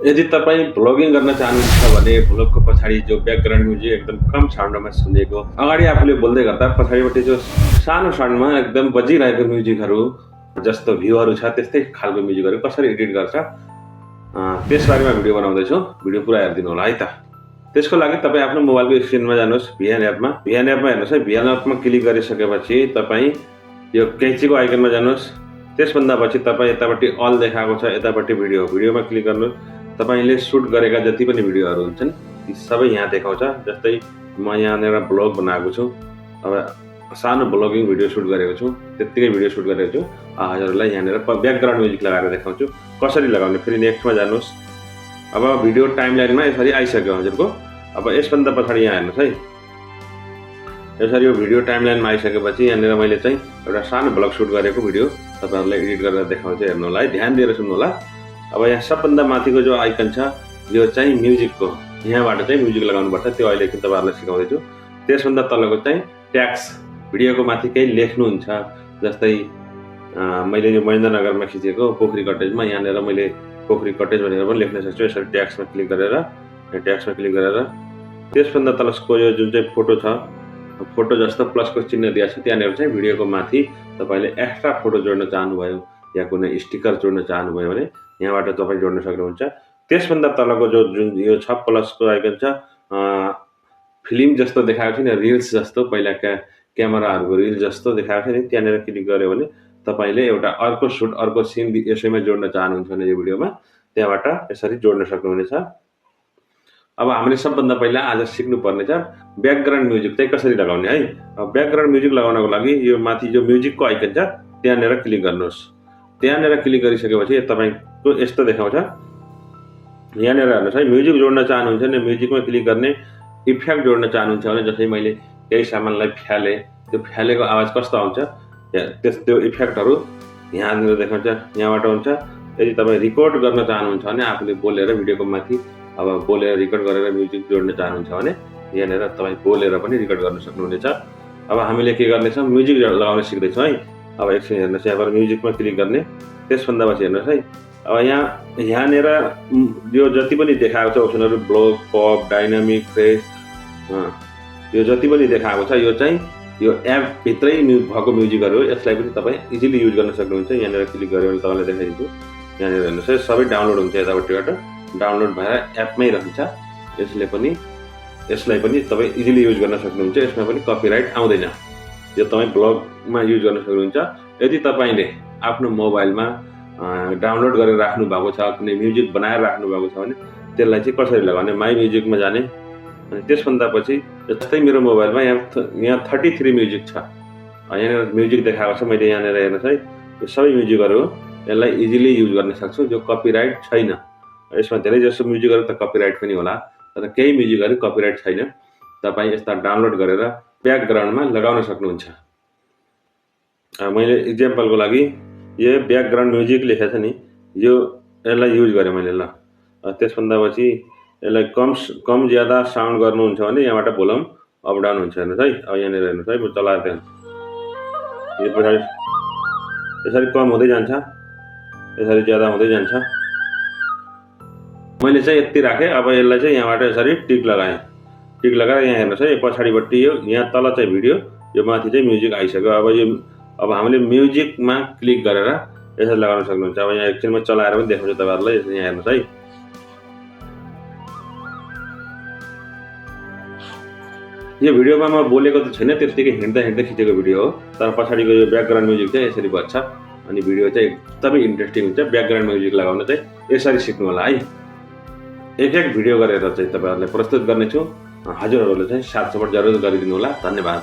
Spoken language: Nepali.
यदि तपाईँ भ्लगिङ गर्न चाहनुहुन्छ भने भ्लगको पछाडि जो ब्याकग्राउन्ड म्युजिक एकदम कम साउन्डमा सुनेको, अगाडि आफूले बोल्दै गर्दा पछाडिपट्टि जो सानो साउन्डमा एकदम बजिरहेको म्युजिकहरू जस्तो भ्यूहरू छ त्यस्तै खालको म्युजिकहरू कसरी एडिट गर्छ त्यसबारेमा भिडियो बनाउँदैछु। भिडियो पुरा हेरिदिनु होला है त। त्यसको लागि तपाईँ आफ्नो मोबाइलको स्क्रिनमा जानुहोस्, भिएन एपमा हेर्नुहोस् है। भिएन एपमा क्लिक गरिसकेपछि तपाईँ यो कैचीको आइकनमा जानुहोस्। त्यसभन्दा पछि तपाईँ यतापट्टि अल देखाएको छ, यतापट्टि भिडियोमा क्लिक गर्नुहोस्। तपाईले सुट गरेका जति पनि भिडियोहरू हुन्छन् ती सबै यहाँ देखाउँछ। जस्तै म यहाँनिर ब्लग बनाएको छु, अब सानो ब्लगिङ भिडियो सुट गरेको छु, त्यतिकै भिडियो सुट गरेको छु। हजुरलाई यहाँनिर ब्याकग्राउन्ड म्युजिक लगाएर देखाउँछु कसरी लगाउने। फेरि नेक्स्टमा जानुहोस्। अब भिडियो टाइमलाइनमा यसरी आइसक्यो हजुरको। अब यसभन्दा पछाडि यहाँ हेर्नुहोस् है, यसरी यो भिडियो टाइमलाइनमा आइसकेपछि यहाँनिर मैले चाहिँ एउटा सानो ब्लग सुट गरेको भिडियो तपाईँहरूलाई एडिट गरेर देखाउँछु। हेर्नु होला है, ध्यान दिएर सुन्नु होला। अब यहाँ सबभन्दा माथिको जो आइकन छ यो चाहिँ म्युजिकको, यहाँबाट चाहिँ म्युजिक लगाउनुपर्छ। त्यो अहिले एकछिन तपाईँहरूलाई सिकाउँदैछु। त्यसभन्दा तलको चाहिँ ट्याक्स, भिडियोको माथि केही लेख्नुहुन्छ। जस्तै मैले यो महेन्द्रनगरमा खिचेको पोखरी कटेजमा, यहाँनिर मैले पोखरी कटेज भनेर पनि लेख्न सक्छु। यसरी ट्याक्समा क्लिक गरेर त्यसभन्दा तलको यो जुन चाहिँ फोटो छ, फोटो जस्तो प्लसको चिन्ह दिएको छ, त्यहाँनिर चाहिँ भिडियोको माथि तपाईँले एक्स्ट्रा फोटो जोड्न चाहनुभयो या कुनै स्टिकर जोड्न चाहनुभयो भने यहाँबाट तपाईँ जोड्न सक्नुहुन्छ। त्यसभन्दा तलको जुन यो छ प्लसको आइकन छ, फिल्म जस्तो देखाएको छ नि, रिल्स जस्तो, पहिला क्यामेराहरूको रिल जस्तो देखाएको छ नि, त्यहाँनिर क्लिक गऱ्यो भने तपाईँले एउटा अर्को सुट, अर्को सिन यसैमा जोड्न चाहनुहुन्छ भने यो भिडियोमा त्यहाँबाट यसरी जोड्न सक्नुहुनेछ। अब हामीले सबभन्दा पहिला आज सिक्नुपर्ने छ ब्याकग्राउन्ड म्युजिक चाहिँ कसरी लगाउने है। अब ब्याकग्राउन्ड म्युजिक लगाउनको लागि यो माथि जो म्युजिकको आइकन छ त्यहाँनिर क्लिक गर्नुहोस्। त्यहाँनिर क्लिक गरिसकेपछि तपाईँको यस्तो देखाउँछ। यहाँनिर हेर्नुहोस् है, म्युजिक जोड्न चाहनुहुन्छ भने म्युजिकमा क्लिक गर्ने। इफेक्ट जोड्न चाहनुहुन्छ भने जस्तै मैले केही सामानलाई फ्यालेँ, त्यो फ्यालेको आवाज कस्तो आउँछ त्यो इफेक्टहरू यहाँनिर देखाउँछ, यहाँबाट हुन्छ। यदि तपाईँ रिकर्ड गर्न चाहनुहुन्छ भने आफूले बोलेर भिडियोको माथि अब बोलेर रिकर्ड गरेर म्युजिक जोड्न चाहनुहुन्छ भने यहाँनिर तपाईँ बोलेर पनि रिकर्ड गर्न सक्नुहुनेछ। अब हामीले के गर्नेछौँ, म्युजिक लगाउन सिक्दैछौँ है। अब एकछिन हेर्नुहोस्, यहाँबाट म्युजिकमा क्लिक गर्ने। त्यसभन्दा पछि हेर्नुहोस् है, अब यहाँनिर यो जति पनि देखाएको छ अप्सनहरू, ब्लग, पप, डाइनामिक, फ्रेस, यो जति पनि देखाएको छ यो चाहिँ यो एपभित्रै भएको म्युजिकहरू हो। यसलाई पनि तपाईँ इजिली युज गर्न सक्नुहुन्छ। यहाँनिर क्लिक गऱ्यो भने तपाईँलाई देखाइदिन्छु। यहाँनिर हेर्नुहोस् है, सबै डाउनलोड हुन्छ, यतापट्टिबाट डाउनलोड भएर एपमै रहन्छ। यसलाई पनि तपाईँ इजिली युज गर्न सक्नुहुन्छ। यसमा पनि कपिराइट आउँदैन। यो तपाईँ ब्लगमा युज गर्न सक्नुहुन्छ। यदि तपाईँले आफ्नो मोबाइलमा डाउनलोड गरेर राख्नु भएको छ, कुनै म्युजिक बनाएर राख्नु भएको छ भने त्यसलाई चाहिँ कसरी लगाउने, माई म्युजिकमा जाने। अनि त्यसभन्दा पछि जस्तै मेरो मोबाइलमा यहाँ 33 म्युजिक छ। यहाँनिर म्युजिक देखाएको छ, मैले यहाँनिर हेर्नुहोस् है, यो सबै म्युजिकहरू हो। यसलाई इजिली युज गर्न सक्छु, जो कपिराइट छैन। यसमा धेरै जसो म्युजिकहरू त कपिराइट पनि होला, तर केही म्युजिकहरू कपिराइट छैन। तपाईँ यस्ता डाउनलोड गरेर ब्याकग्राउन्डमा लगाउन सक्नुहुन्छ। मैले इक्जाम्पलको लागि यो ब्याकग्राउन्ड म्युजिक लेखेको छ नि, यसलाई युज गरेँ मैले। ल त्यसभन्दा पछि यसलाई कम ज्यादा साउन्ड गर्नुहुन्छ भने यहाँबाट भोल्युम अप डाउन हुन्छ। हेर्नुहोस् है, अब यहाँनिर हेर्नुहोस् है, म चलाएर देखाउँछु। यो पछाडि यसरी कम हुँदै जान्छ, यसरी ज्यादा हुँदै जान्छ। मैले चाहिँ यति राखेँ। अब यसलाई चाहिँ यहाँबाट यसरी टिक लगाएँ। टिक लगाएर यहाँ हेर्नुहोस् है, पछाडिपट्टि यो यहाँ तल चाहिँ भिडियो, यो माथि चाहिँ म्युजिक आइसक्यो। अब हामीले म्युजिकमा क्लिक गरेर यसरी लगाउन सक्नुहुन्छ। अब यहाँ एकछिनमा चलाएर पनि देखाउँछु तपाईँहरूलाई। यहाँ हेर्नुहोस् है, यो भिडियोमा म बोलेको त छैन, त्यत्तिकै हिँड्दा खिचेको भिडियो हो। तर पछाडिको यो ब्याकग्राउन्ड म्युजिक चाहिँ यसरी बज्छ अनि भिडियो चाहिँ एकदमै इन्ट्रेस्टिङ हुन्छ। ब्याकग्राउन्ड म्युजिक लगाउन चाहिँ यसरी सिक्नु होला है। एक भिडियो गरेर चाहिँ तपाईँहरूलाई प्रस्तुत गर्नेछु। हजुरहरूले चाहिँ साथ सपोर्ट जरुर गरिदिनु होला। धन्यवाद।